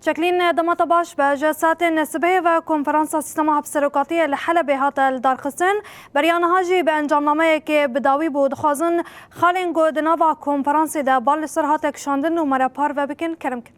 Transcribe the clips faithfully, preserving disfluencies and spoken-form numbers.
Şeklîn, dema te baş be. Ji saetên sibehê ve konferansa sîstema hevserokatiyê li Helebê hate lidarxistin. Beriya niha jî bi encamnameyekê bi dawî bû. Dixwazin xalên ku di nava konferansê de bal li ser hate kişandin û me re parve bikin, kerem kin.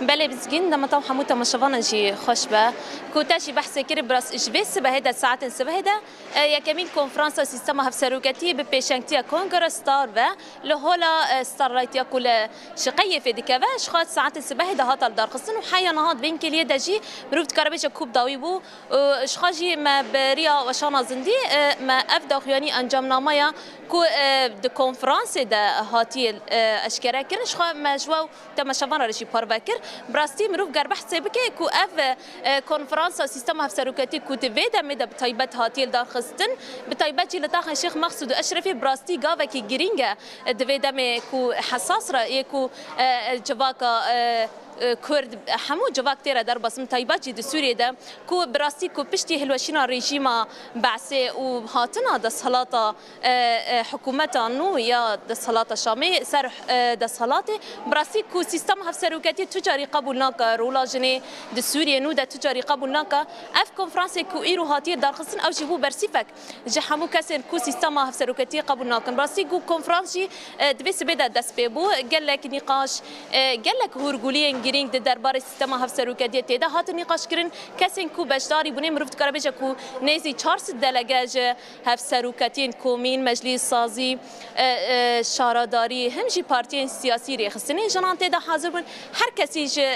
Belê Mizgîn, dema te û hemû temaşevanan jî xweş be. Ku te jî behsê kir, bi rast ji vê sibehê de, saetên sibehê de, e, yekemîn konferansa sîstema hevseroketiyê bi pêşengtiya Kongre Star ve li hola, e, Starlight ya ku li Şiqeyê fê dikeve, ji xwe saetên sibehê de hate lidarxistin û heya niha di vê keliyê de jî mirov dikare bêje ku bi dawî bû. Û ji xwe jî me bi riya weşana zindî, e, me ev daxuyanî encamnameya ku, e, di konferansê de hatiye, e, eşkere kirin, ji xwe me ji we û temaşevan re jî parve kir. Bi rastî mirov ger behsê bike ku ev, e, konferansa sîstema hevseroketî ku di vê demê de bi taybet hatiye lidarxistin, bi taybet jî li taxên Şêx Mexsûd û Eşrefî bi rastî gavekî girîng e, e, di vê demê ku hesas re yê ku, e, e, civaka, e, e, Kurd, hemû civak tê re derbas in, taybet jî di Sûriyê de, ku bi rastî ku piştî hilweşîna rejîma Be'sê û hatina desthilata, e, e, hikûmeta nû ya desthilata Şamê ser, e, desthilatê, bi rastî ku sîstema hevseroketiyê tu carî qebûl nake rola jinê di Sûriyê nû de tu carî qebûl nake. Ev konferansê ku îro hatiye darxistin, ew jî bû bersîfek ji hemû kesên ku sîstema hevseroketiyê qebûl nakin. Rastî ku konferans jî, e, di vê sibê de dest pê bû. Gelek nîqaş, e, gelek hûrguliyên girîng di derbarê sîstema hevseroketiyê tê de hatin nîqaşkirin. Kesên ku beşdarî bûne, mirov dikare bêje ku nêzî çar sed delege ji hevseroketiyên komîn, meclîs sazî, e, e, şaradarî, him jî partiyên siyasî rêxistinên jinan tê de hazir bûn. Her kesî ji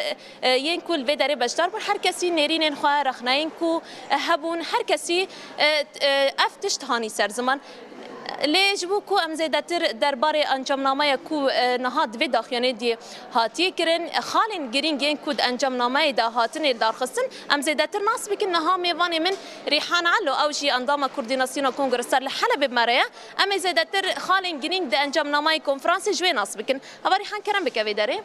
e, yên ku li vê derê beşdar bûn, her kesî nêrînên xwe, rexneyên ku, e, hebûn, her kesî, e, e, ev tişt hanî ser ziman. Lê ji bo ku em zêdetir derbarê encamnameya ku, e, niha di vê daxuyanê dî hatiye kirin, xalên girîng yên ku di encamnameyê de hatine lidarxistin, em zêdetir nas bikin. Niha mêvanê min Rîhan Elo, ew jî endama Koordînasyona Kongre Star li Helebê bi me re ye. Em ê zêdetir xalên girîng di encamnameyê konferansê ji wê nas bikin. Heval Rîhan, kerem bike vê derê.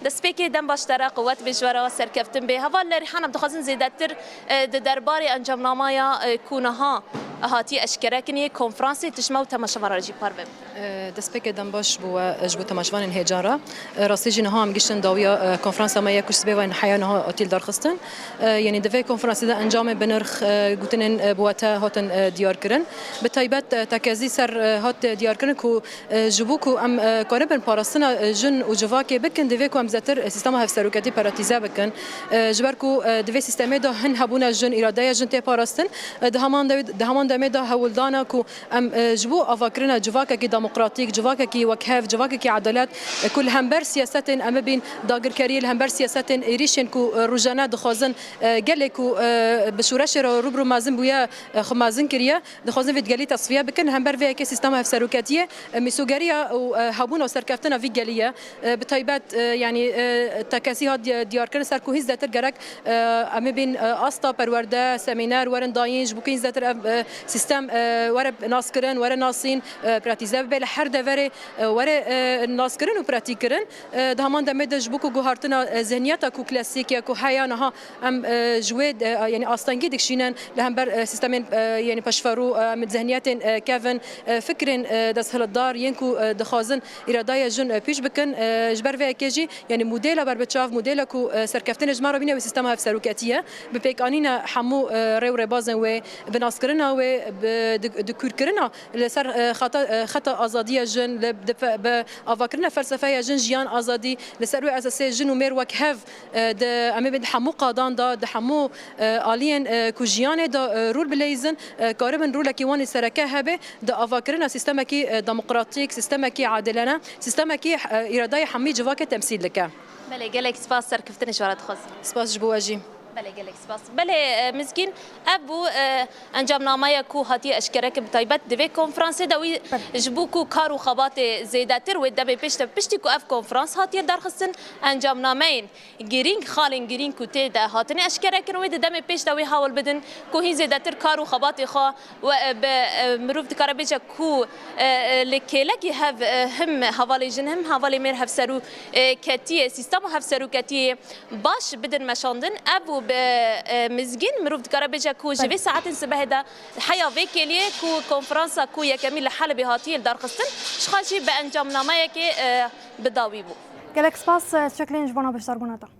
Destpêkê dem baş te re, quwet bê ji we re, serkeftin bê. Heval Rîhan, em dixwazin zêdetir, e, di derbarê encamnameya, e, ku niha hatiye eşkerekirinê, konferansê, tu ji me û temaşevan re jî parve bî. E, destpêkê dem baş bo we, e, ji bo temaşevanên hêja re. E, rastî jî niha em giştin dawiya, e, konferansa me ya ku sibê ve heya niha hatiye lidarxistin. E, yanî di vê konferansê de encamên bi nirx, e, gotinên, e, bi we te hatin, e, diyar kirin. Bi taybet, e, tekezî ser, e, hat, e, diyar kirin ku E, ji bo ku em, e, karibin parastina, e, jin û civakê bikin, divê ku em zêdetir, e, sîstema hevseroketî pratize bikin. E, ji ber ku, e, di vê sîstemê de hin hebûna jin, îradeya jin tê parastin. E, di heman de, di heman demê de hewldana ku em, e, ji bo avakirina civakekî demokratîk, civakekî wekhev, civakekî edalet, e, ku li hember siyasetên em bibîn dagirkeriyê, li hember siyasetên êrîşên ku, e, rojane dixwazin, e, gelê ku, e, bi şoreşê re rû bi rû mezin bûye, e, xwe mezin kiriye. Dixwazin vê gelî tesfiye bikin. Hember vê yekê sîstema hevseroketiyê, e, mîsogeriya û, e, hebûna û serkeftina vî gelî ye. E, bi taybet, e, yanî, e, tekesî hat di-, diyarkirin ser ku hîn zêdetir gerek, e, em ê bîn, e, asta perwerde, semîner werin dayîn, ji bo ku hîn zêdetir ev, e, sîstem, e, were naskirin, were nasîn, e, pratîze bibe li her deverê, e, were, e, naskirin û pratîkirin. E, di heman demê de ji bo ku guhartina, e, zihniyeta ku klasîk ye, ku heya niha, Em, e, ji wê, e, yanî astengî dikişînin li hember, e, sîstemên, e, yanî peşverû, e, em zihniyetên, e, kevin, e, fikrên, e, desthiltdar yên ku, e, dixwazin îradaya jin, e, pîş bikin. E, ji ber vê yekê jî, yanî modela berbiçav, modela ku, e, serkeftinê ji me re bîne wê sîstema hevseroketî ye. Bi pêkanîna hemû, e, rê û rêbazên wê, bi naskirina wê, bi di-, di kûrkirina li ser, e, xata, e, xeta azadiya jin, li, di fe-, bi avakirina felsefeya jin, jiyan, azadî, li ser wê esasê jin û mêr wek hev, e, di, em ê bê di hemû qadan de, di hemû, e, aliyên, e, ku jiyanê de, e, rol bileyzin, e, karibin rolekî wan ê sereke hebe di avakirina sîstemekî, e, demokratîk, sîstemekî adilane, sîstemekî, e, îradeyê hemî civakê temsîl dike. Belê, gelek spas, serkeftinê ji we re dixwazim. Spas ji bo we jî. Belê, gelek spas. Belê, e, Mizgîn, ev bû, e, encamnameya ku hatiye eşkerekirin bi taybet di vê konferansê de wî Belê. Ji bo ku kar û xebatê zêdetir wê demê pêş de, piştî ku ev konferans hatiye derxistin, encamnameyên girîng, xalên girîng ku tê de hatine eşkerekirin, wê di demê pêş de wê hewl bidin ku hîn zêdetir kar û xebatê xwe we, e, bi, e, mirov dikare bêje ku, e, e, li kêlekî hev, e, him hevalê jin, him hevalê mêr hevserû, e, ketiyê, sîstema hevseroketiyê baş bidin meşandin. Ev û Bi e, mizgîn mirov dikare bêje ku ji vê saetên sibehê de heya vê kêliyê ku konferansa ku yekemîn li Helebê hatiye lidarxistin, ji xwe jî bi encamnameyekê e, bi dawî bû. Gelek spas, e, Çeklên, ji bona beşdarbûna te.